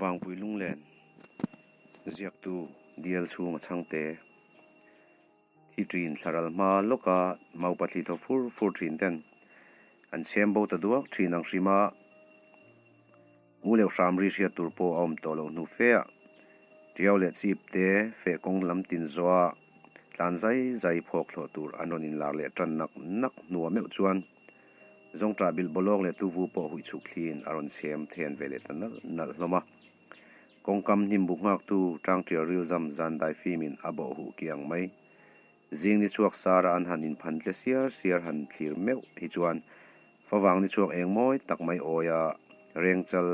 Vangpui lunglen ziaktu dial chhunga chhangte thi thin thlaral hma lawka maupa thli thaw fur fur thin ten an chhem bo ta duak thin ang hrim a, u leh hram ri hriat tur pawh a awm tawh loh hnu fe a, tiau leh chip te feh kawng lam tin zawha tlan zai zai phawk thlawh tur an rawn inlar leh tan nak nak hnuah meuh chuan Zawngṭah bilh bawlawk leh tuvu pawh huih chhuk thliin a rawn chhem then ve leh ta nalh nalh hlawm a. Kawngkam hnim bu nghaktu ṭangṭial rilzam zan daifimin a bawh huh kiang mai. Zing ni chhuak sara an han inphan tle siar siar han thlir meuh hi chuan favang ni chhuak eng mawi tak mai awia rengchal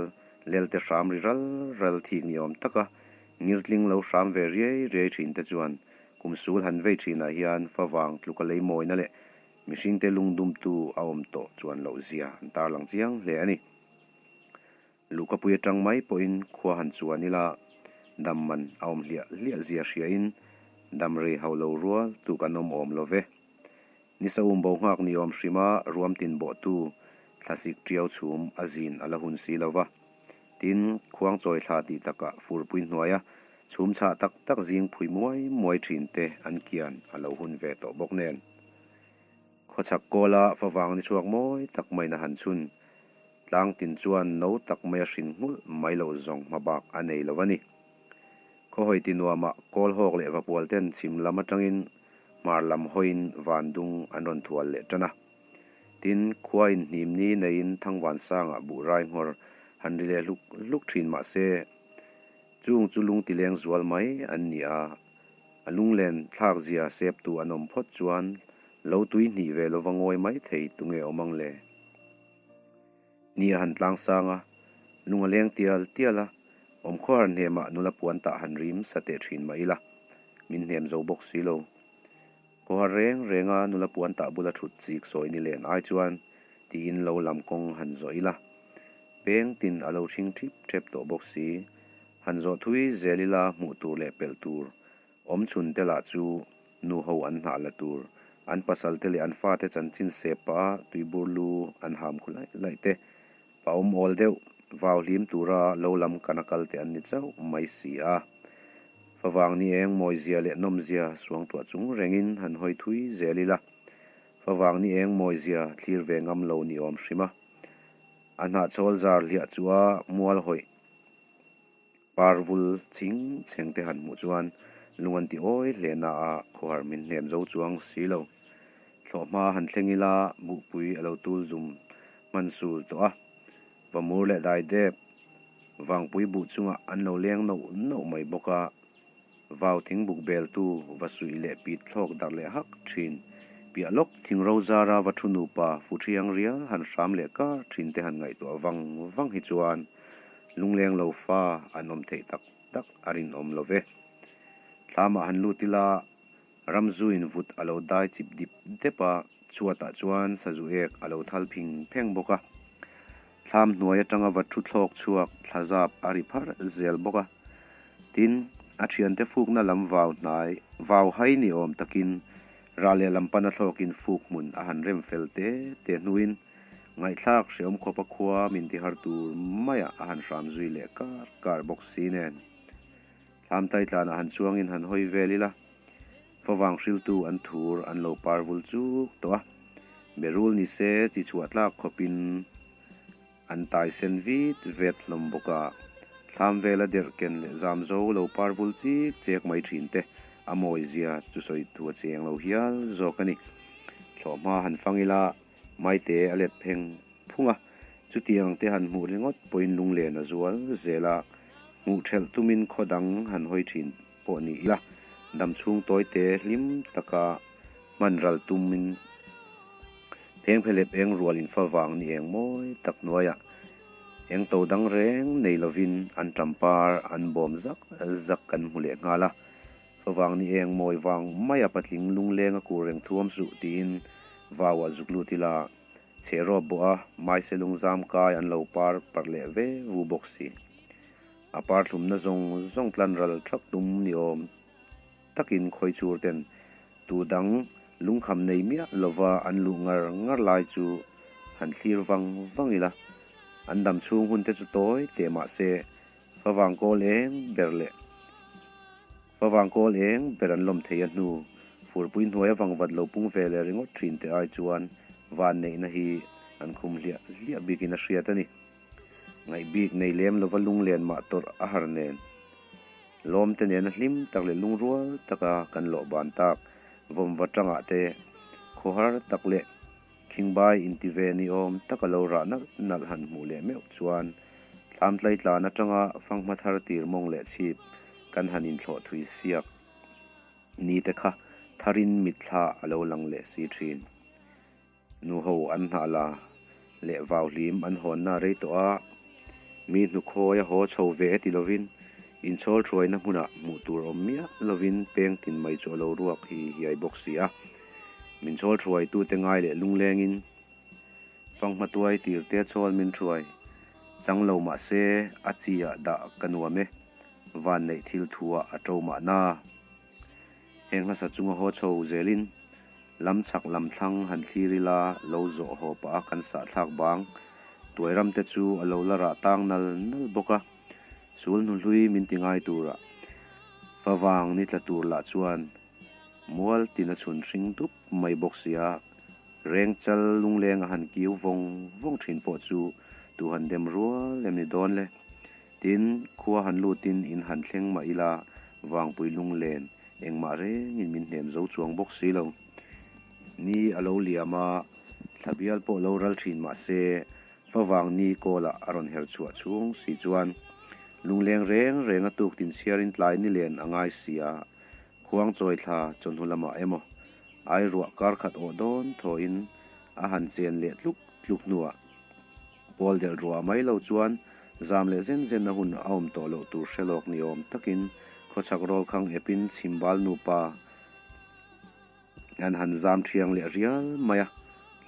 lelte hram ri ral ral thik ni awm taka ngirtling lo hram ve riai riai ṭhin te chuan kum sul han vei ṭhinah hian favang tluka lei mawina leh Mihringte lungdumtu a awm tawh chuan loh zia an tarlang chiang hle a ni. Luhkapui atang mai pawhin khua han chuan ila dam man a awm hliah hliah zia hriain dam rei hauh lo rual tu kan awm awm lo ve. Nisa um bo nghak ni awm hrima ruam tin bawhtu thlasik tiau chhum a zin a la hun si lo va. Tin, khuang chawi thla tih takah furpui hnuaia chhum chhah tak tak zing phui muai muai thin te an kian a lo hun ve tawh bawk nen. Khawchhak kawla favang ni chhuak mawi tak maiin a han chhun. Tlang tin chuan no tak maia hrin nghulh mai loh zawng hma bak a nei lo a ni. Khawhawi ti nuamah kawl hawk leh vapual ten chhim lam atangin hmar lam hawiin van dung an rawn thual leh tan a. Tin, khua inhnim ni neiin Thangvan sangah buh rai nghawr han ri leh hluk hluk thin mah se, chung chu lung ti leng zual mai an ni a. A lunglen thlak zia septu an awm phawt chuan lo tui hnih ve lova ngawi mai thei tunge awm ang le? Ni a han tlang sang a, lung a leng tial tial a, awmkhawhar hnemah nula puan tah han rim sa teh thin mah ila, min hnem zo bawk si lo. Khawhar reng renga nula puan tah bula thut chik sawi ni len ai chuan tiin lo lam kawng han zawh ila, peng tin a lo thing thip thep tawh bawk si. Han zawh thui zel ila hmuh tur leh pelh tur awm chhun te lah chu nu ho an hnah la tur, an pasal te leh an fate chanchin sep pah a tuibur lu an ham khu laih laih te, pa awm awl deuh vau hlim tura lo lam kana kal te an ni chauh mai si a. Favang ni eng mawizia leh nawmzia suangtuah chung rengin han hawi thui zel ila, favang ni eng mawizia thlir ve ngam lo ni awm hrim a. A hnahchawl zar hliah chu a mual hawih. Parvul ching chheng te han hmuh chuan lung an ti awi hle na a, khawhar min hnem zo chuang si lo. Thlawhhma han thleng ila buhpui a lo tul zum hman sul tawh a, vamur leh daidep vangpui buh chungah an lo leng noh noh mai bawk a. Vau thing buk beltu va suih leh pit thlawk darh leh hak thin. Piah lawk thing ro zara va thu nupa fu thiang rial han hram leh kar thin te han ngaihtuah vang vang hi chuan lungleng lo fa an awm theih tak tak a rinawm lo ve. Thlamah han lut ila Ramzuin vut a lo dai chip dip dep a, chhuatah chuan sazu ek a lo thal phing pheng bawk a. Thlam hnuai atanga va thu thlawk chhuak thla zap a ri phar zel bawk a. Tin, a thiante fukna lam vau hnai, vau hai ni awm takin rah leh lam pana thlawkin fuk hmun a han rem fel te te hnuin ngaihthlak hreawm khawpa khua min ti har tur maiah a han hram zui leh kar kar bawk si nen. Thlam taitlanah han chuangin han hawi vel ila, favang hriltu an thur an lo par vul chuk tawh a, berul ni se chi chhuah tlak khawpin an tai sen vit vet hlawm bawk a, thlam vela derh ken leh zam zo lo par vul chik chek mai thin te a mawi zia chu sawi thu a cheng lo hial zawk a ni. Thlawhhma han fang ila maite a let pheng phung a, chutiang te han hmuh ringawt pawhin lunglen a zual zel a, hmuh thelh tumin khaw dang han hawi thin pawh ni ila, dam chhung tawi te hlim taka hman ral tumin pheng phelep eng rual in fa vang ni eng mawi tak hnuaiah eng to dang reng nei lovin an tampar an bawm zak zak kan hmu leh nghal a, Favang ni eng mawi vang maia patling lungleng a kur reng thuam suh tiin vauah zuk lut ila chhe rawp bawh a, maise lung zam kai an lo par parh leh ve vu bawk si. A par thlumna zawng zawng tlan ral thak tum ni awm takin khawi chur ten tu dang lungkham nei miah lova an luh ngar ngar lai chu han thlir vang vang ila, an dam chhung hun te chu tawi teh mah se. Favang kawl eng ber leh Favang kawl eng ber an lawm thei a hnu, furpui hnuai avang vat lo pung ve leh ringawt thin te ai chuan vanneihna hi an khum hliah hliah bikin a hriat a ni. Ngaih bik nei lem lova lunglen mah tawrh a har nen. Lawmte nena hlim tak leh lungrual taka kan lawh ban tak vawmva tangah te khawhar tak leh khingbai inti ve ni awm taka lo rah nalh nalh han hmuh leh meuh chuan thlam tlaitlan atanga fanghma thar tir mawng leh chhip kan han inthlawh thui siak ni te kha tharin mitthla a lo lang leh si thin. Nuho an hnah la leh vau hlim an hawnna a rei tawh a, mi hnukhawi a haw chho ve e ti lovin inchhawl thuaina hmunah hmuh tur awm miah lovin peng tin mai chu a lo ruak hi hiai bawk si a. Min chhawl thuaitute ngai leh lunglengin fanghma tuai tirte chawl min thuai chang lo mah se a chi ah dah ka nuam e, vanneih thil thu ah a to mahna. Heng hlasa chunga haw chho zelin Lam chhak lam thlang han thlir ila lo zawh haw pah a kan sah thlak bang. Tuai ram te chu a lo la rah tang nal nal bawk a, sul hnu hlui min ti ngai tura favang ni tla tur lah chuan mual tin a chhun hring dup mai bawk si a, reng chal lungleng a han kiu vawng vawng thin pawh chu tu han dem rual em ni dawn le. Tin, khua han lutin in han thleng mah ila vangpui lunglen Engmah rengin min hnem zo chuang bawk si lo. Ni a lo liam a, thla bial pawh lo ral thin mah se, favang ni kawlah a rawn her chhuah chhung si chuan lungleng reng reng a tuk tin chhiarin tlai ni len a ngai si a, khuang chawi thla chawhnu lamah emaw ai ruah kar khat awh dawn thawhin a han chen leh tluk tluk hnuah Pawl delh ruah mai lo chuan zam leh zen zen a hun a awm tawh loh tur hre lawk ni awm takin khawchhak rawl khang epin chhimbal nupa an han zam thiang leh rial mai a,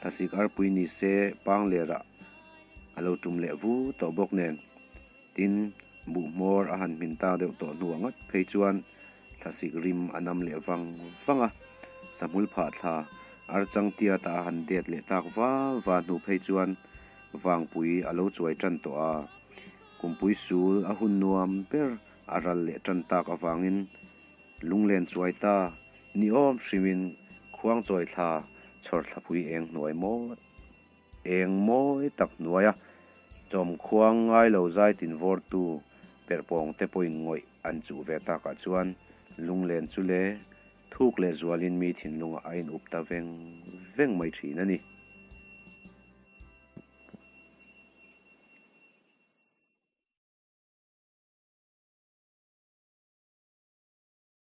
thlasik arpui ni se pang lerah a lo tum leh vu tawh bawk nen. Tin, buh hmawr a han hmin ta deuh tawh hnuah ngat phei chuan thlasik rim a nam leh vang vang a, sahmul phah thla archang tiata a han det leh tak va va hnu phei chuan vangpui a lo chuai tan tawh a, kumpui sul a hun nuam ber a ral leh tan tak avangin lunglen chuai ta ni awm hrimin khuangchawi thla chhawr thlapui eng hnuai mawi Eng mawi tak hnuaia chawmkhuang ngai lo zai tin vawrtu perhpawng te pawhin ngawih an chuh ve takah chuan lunglen chu le thuk leh zualin mi thinlungah a in up ta veng veng mai thin a ni.